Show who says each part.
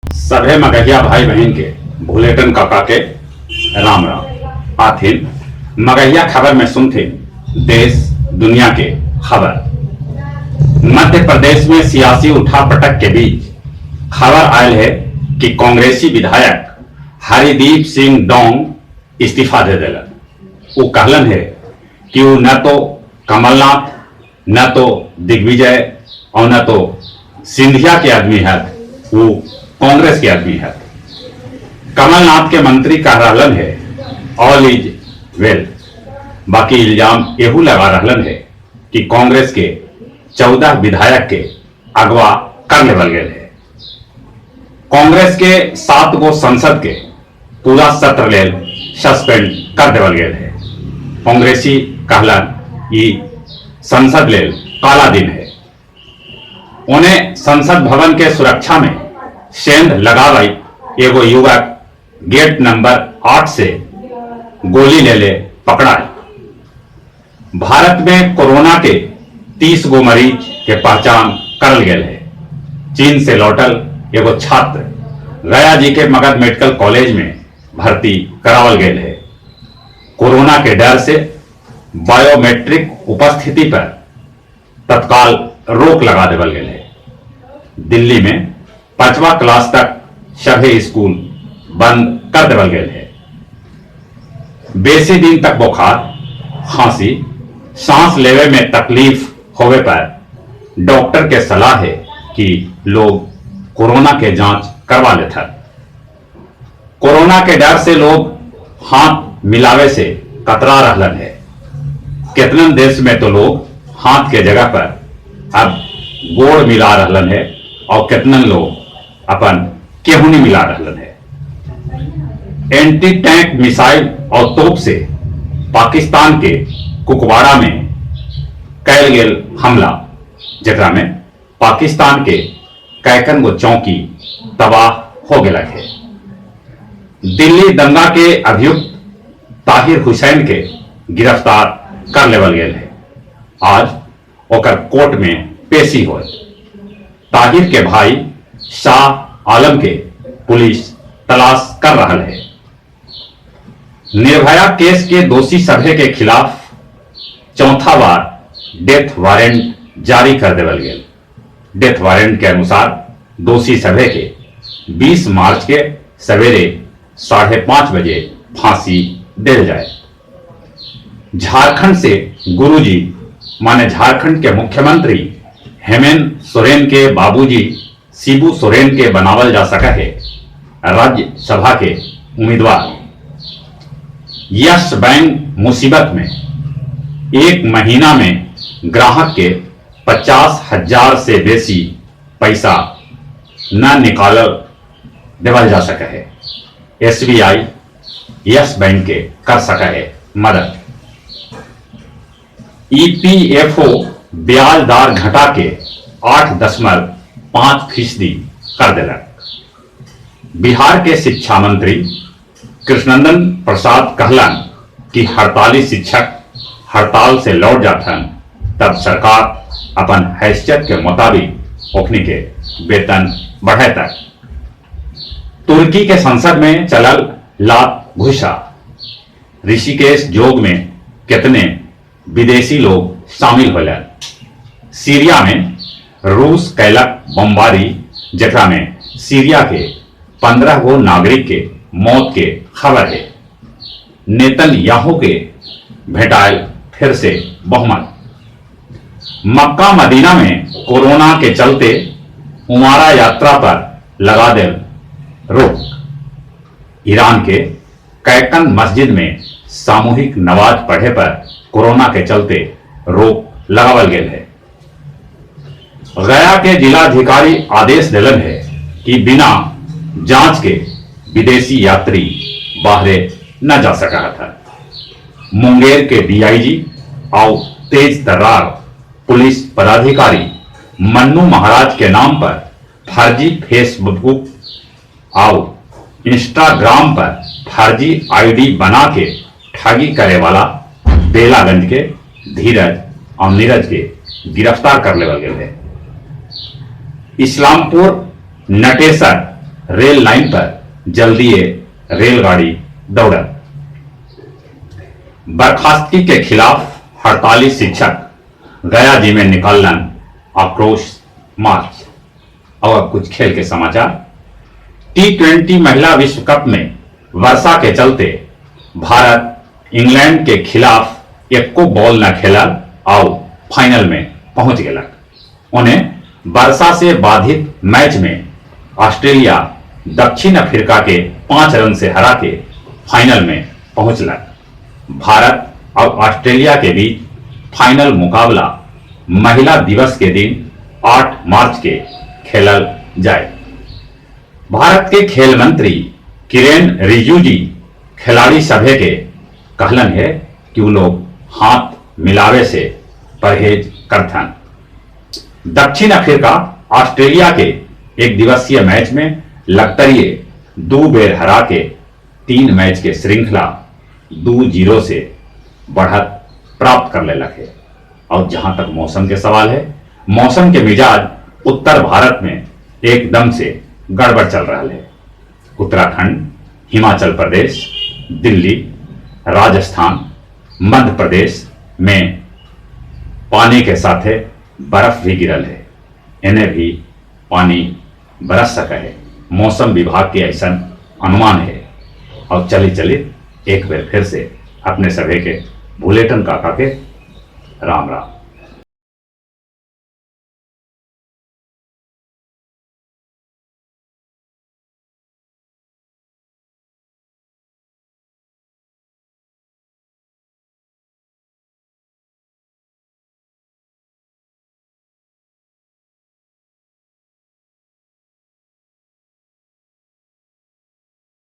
Speaker 1: सभे मगहिया भाई बहिन के भुलेटन काका के राम राम। आथिन मगहिया खबर में सुनथिन देश दुनिया के खबर। मध्य प्रदेश में सियासी उठापटक के बीच खबर आयल है कि कांग्रेसी विधायक हरिदीप सिंह डोंग इस्तीफा दे देलन। वो कहलन है कि वो न तो कमलनाथ, न तो दिग्विजय और न तो सिंधिया के आदमी है, वो कांग्रेस के आदमी है। कमलनाथ के मंत्री कह रहलन है ऑल is well, बाकी इल्जाम एहू लगा रहलन है कि कांग्रेस के 14 विधायक के अगवा कर लेवल गए है। कांग्रेस के 7 गो संसद के पूरा सत्र लेल सस्पेंड कर देवल गए है। कांग्रेसी कहलन ई संसद लेल काला दिन है। उन्हें संसद भवन के सुरक्षा में सेंध लगावई एगो युवक गेट नंबर 8 से गोली ले ले पकड़ा। भारत में कोरोना के 30 गो मरीज के पहचान करल गए है। चीन से लौटल एगो छात्र गया जी के मगध मेडिकल कॉलेज में भर्ती करावल गए है। कोरोना के डर से बायोमेट्रिक उपस्थिति पर तत्काल रोक लगा देवल गए है। दिल्ली में 5वां क्लास तक सभी स्कूल बंद कर देवल गए है। बेसी दिन तक बुखार, खांसी, सांस लेवे में तकलीफ होवे पर डॉक्टर के सलाह है कि लोग कोरोना के जांच करवा लेते। कोरोना के डर से लोग हाथ मिलावे से कतरा रहलन है। कितनन देश में तो लोग हाथ के जगह पर अब गोड़ मिला रहलन है और कितनन लोग अपन केहुनी मिला रहलन है। एंटी टैंक मिसाइल और तोप से पाकिस्तान के कुपवाड़ा में कैल गेल हमला, जकरा में पाकिस्तान के कैकन गो चौकी तबाह हो गया है। दिल्ली दंगा के अभियुक्त ताहिर हुसैन के गिरफ्तार कर लेवल गेल है। आज ओकर कोर्ट में पेशी होए। ताहिर के भाई शाह आलम के पुलिस तलाश कर रहा है। निर्भया केस के दोषी सभे के खिलाफ चौथा बार डेथ वारंट जारी कर देवल गेल। डेथ वारंट के अनुसार दोषी सभे के 20 मार्च के सवेरे 5:30 बजे फांसी दिल जाए। झारखंड से गुरुजी माने झारखंड के मुख्यमंत्री हेमंत सोरेन के बाबूजी शिबू सोरेन के बनावल जा सका है राज्यसभा के उम्मीदवार। यस बैंक मुसीबत में, एक महीना में ग्राहक के 50,000 से बेसी पैसा न निकाल देवल जा सके है। एसबीआई यस बैंक के कर सके है मदद। ईपीएफओ ब्याज दर घटा के 8.5% कर देलक। बिहार के शिक्षा मंत्री कृष्णनंदन प्रसाद कहलन कि हड़ताली शिक्षक हड़ताल से लौट जाथन तब सरकार अपन हैसियत के मुताबिक ओखनी के वेतन बढ़े तक। तुर्की के संसद में चलल लात घुसा। ऋषिकेश जोग में कितने विदेशी लोग शामिल होलन। सीरिया में रूस कैलक बमबारी, जकरा में सीरिया के 15 गो नागरिक के मौत के खबर है। नेतन्याहू के भेटायल फिर से बहुमत। मक्का मदीना में कोरोना के चलते उमारा यात्रा पर लगा दे रोक। ईरान के कैकन मस्जिद में सामूहिक नमाज पढ़े पर कोरोना के चलते रोक लगावल गेल है। गया के जिलाधिकारी आदेश दिलन है कि बिना जांच के विदेशी यात्री बाहरे न जा सका था। मुंगेर के डीआईजी और तेज तर्रार पुलिस पदाधिकारी मन्नू महाराज के नाम पर फर्जी फेसबुक और इंस्टाग्राम पर फर्जी आईडी बना के ठगी करे वाला बेलागंज के धीरज और नीरज के गिरफ्तार कर लेवल गए है। इस्लामपुर नटेसर रेल लाइन पर जल्दीये रेलगाड़ी दौड़ल। बर्खास्तगी के खिलाफ हड़ताली शिक्षक गया जी में निकाललन आक्रोश मार्च। और अब कुछ खेल के समाचार। टी20 महिला विश्व कप में वर्षा के चलते भारत इंग्लैंड के खिलाफ एको बॉल न खेलल और फाइनल में पहुंच गेलक। उन्हें वर्षा से बाधित मैच में ऑस्ट्रेलिया दक्षिण अफ्रीका के 5 रन से हरा के फाइनल में पहुंचलक। भारत और ऑस्ट्रेलिया के बीच फाइनल मुकाबला महिला दिवस के दिन 8 मार्च के खेलल जाए। भारत के खेल मंत्री किरेन रिजिजू खिलाड़ी सभे के कहलन है कि वो लोग हाथ मिलावे से परहेज करथन। दक्षिण अफ्रीका ऑस्ट्रेलिया के एक दिवसीय मैच में लगतरिये 2 बेर हरा के 3 मैच के श्रृंखला 2-0 से बढ़त प्राप्त कर लेलक है। और जहां तक मौसम के सवाल है, मौसम के मिजाज उत्तर भारत में एकदम से गड़बड़ चल रहा है। उत्तराखंड, हिमाचल प्रदेश, दिल्ली, राजस्थान, मध्य प्रदेश में पानी के साथे बर्फ भी गिरल है। इन्हें भी पानी बरस सका है, मौसम विभाग के ऐसा अनुमान है। और चली चली एक बार फिर से अपने सभी के भुलेटन काका के राम राम।